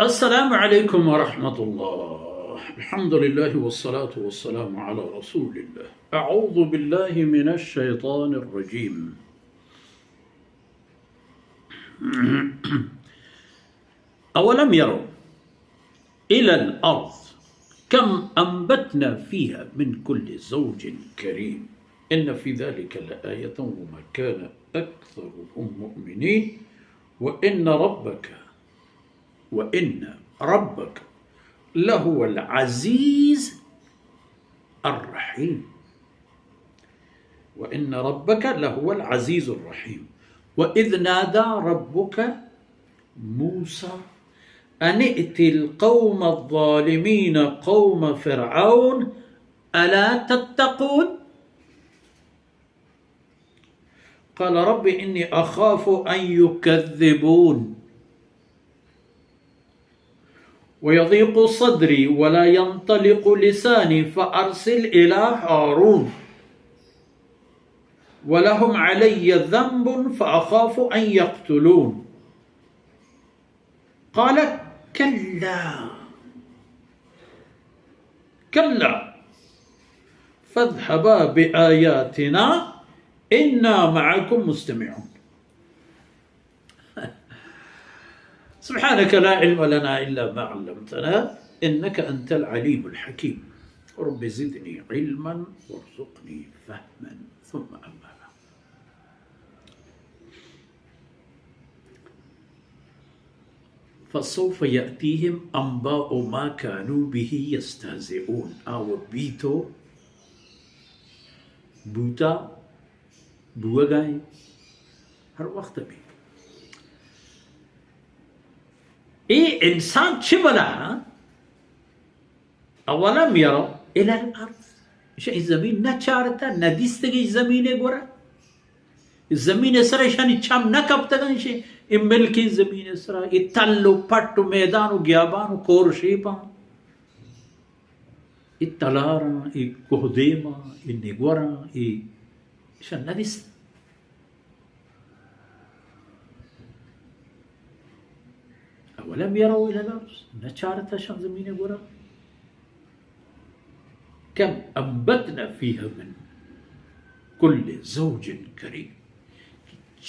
السلام عليكم ورحمة الله. الحمد لله والصلاة والسلام على رسول الله. أعوذ بالله من الشيطان الرجيم. أولم يروا إلى الأرض كم أنبتنا فيها من كل زوج كريم إن في ذلك لآية وما كان أكثرهم مؤمنين وإن ربك وإن ربك لهو العزيز الرحيم. وإن ربك لهو العزيز الرحيم. وإذ نادى ربك موسى أن ائت القوم الظالمين قوم فرعون ألا تتقون؟ قال رب إني أخاف أن يكذبون ويضيق صدري ولا ينطلق لساني فأرسل إلى هارون ولهم علي ذنب فأخاف أن يقتلون. قال كلا، كلا، فاذهبا بآياتنا إنا معكم مستمعون. سبحانك لا علم لنا إلا ما علمتنا إنك أنت العليم الحكيم. رب زدني علما وارزقني فهما. ثم أما بعد. فسوف يأتيهم أنباء ما كانوا به يستهزئون. آ وَ بیت و بوتا، بوگا ایں، ہر وقت بیت. اے انسان چہ بلا؟ اولم یروا الی الارض، ایشاں اے زمین نہ چارتہ، نہ دیستگ اے زمین ءِ گورا؟ اے زمین ءِ سرا ایشانی چم نہ کپتگ انت؟ ایشی اے ملکیں زمین ءِ سرا، اے تل و پٹ و میدان و گیابان و کور و شیپاں، اے تلاراں، اے کوہ دیماں، اے نگوراں، اے ایشاں نہ دیست؟ اولم یروا الی الارض، نہ چارتہ ایشاں زمین ءِ گورا؟ کم انبتنا فیها من کل زوج کریم،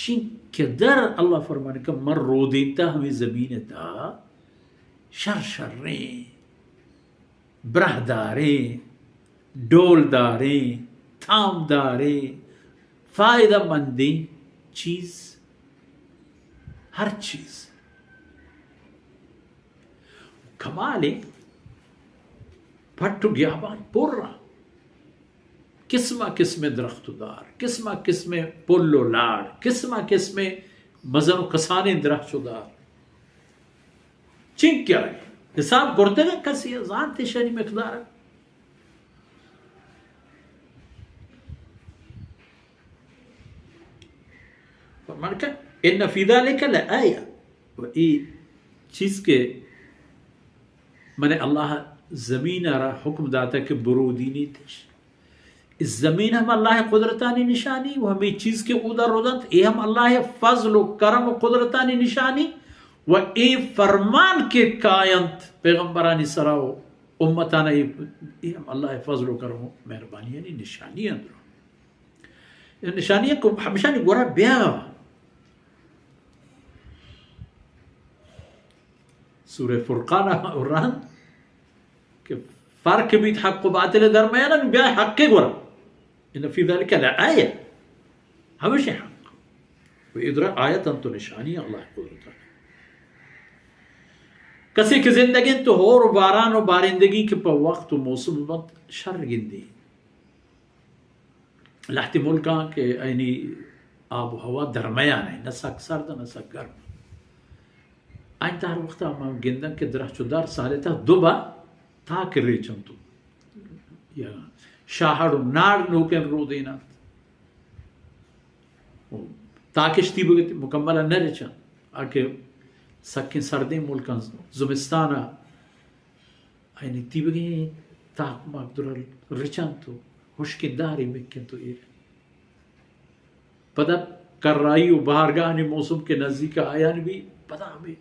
چنکدر اللہ فرمانے کہ من رودینتہ ہمے زمین ءِ تہا شر شریں، براہداریں، ڈولداریں، تامداریں، فائدہ مندیں چیز، ہر چیز. کمالیں پٹ و گیابان پر اَنت، قسما قسمیں درخت و دار، قسما قسمیں پل و لاڑ، قسما قسمیں مزن و کسانیں درخت و دار. چنکہ آئی حساب کرتگ اَنت، کسے زانت ایشانی مقدار؟ فرمان کہ ان فی ذلک لآیہ، و اے چیز کہ من اللہ زمین ءَ را حکم داتہ کہ برودینیتش، اے زمین ہم اللہ ءِ قدرتانی نشانی و ہمے چیز کہ اودا رودنت، اے ہم اللہ ءِ فضل و کرم و قدرتانی نشانی، و اے فرمان کہ کاینت پیغمبرانی سرا و امتانا، اے، اے ہم اللہ ءِ فضل و کرم و مہربانیانی نشانی اَنت. اے نشانی کہ ہمیشانی گورا بیا. سورہ فرقان ءَ رند کہ فرق بیت حق و باطل ءِ درمیان، بیا حق ءِ گورا. ان فی ذلک لآیہ، ہمیش اِنت حق. و اے درا آیت اَنت و نشانی اللہ ءِ قدرت اَنت. کسے کہ زندگ اِنت تو ہور و باران و بارندگی کہ پہ وقت و موسم بنت شر گندی. لہتے ملکاں کہ آیانی آب و ہوا درمیان اِنت، نہ سک سرد نہ سک گرم. آئی تہا ہر وقتا ما گندن کہ درخت و دار سال ءِ تہا دو بار تاک ریچنت و یا شاہڑ و ناڑ نوکیں رودیننت. و تاکش تیبگا مکمل نہ رچنت. آ کہ سکیں سردیں ملکاں زمستانا آیانی تیبگیں تاک ماک درا رچنت و ہشکیں دارے مکنت و ایر. پدا کرائی و بہارگاہانی موسم کہ نزیک آیان بی، پدا ہمے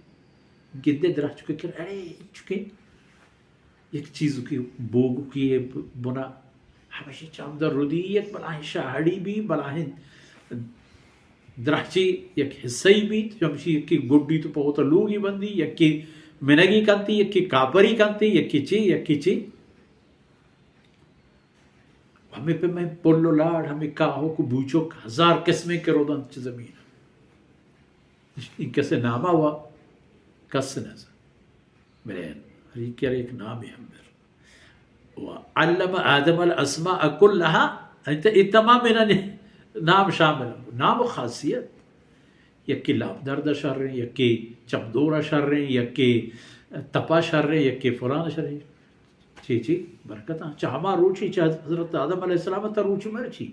گندے درچکے کر، اڑے چکے یک چیز کی بوگ کی بنا ہمیشی چمدا ردی، یک بلاہیں شاہڑی بی، بلاہیں درچی یک حصہ ای بیت، ہمیشی یکی گڈی تو پہ وتا لوگی بندی، یکی منگی کنتی، یکی کاپری کنتی، یکی چی، یکی چی۔ ہمے پہ میں پل و لاڑ، ہمے کاہک و بوچک، ہزار قسمیں کہ رودنت چہ زمین۔ این کسے ناما وا کس نہ زان۔ بلے ہر یکی را یک نامے ہم بر۔ و علم آدم الاسماء کلها، انت اے تمام اینا نام شامل ہیں۔ نام و خاصیت۔ یکی لاپ درد شر ہیں، یکی چمدور شر ہیں، یکی تپا شر ہیں، یکی فلان شر ہیں۔ چی چی برکتاں۔ چہ ہما روچی چہ حضرت آدم علیہ السلام تا روچ مرچی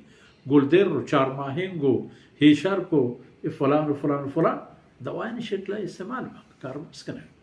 گلدر و چارماہنگ و ہیشرک و اے فلان و فلان و فلان دوائیں شکل استعمال بنت، کارمرز کنگ۔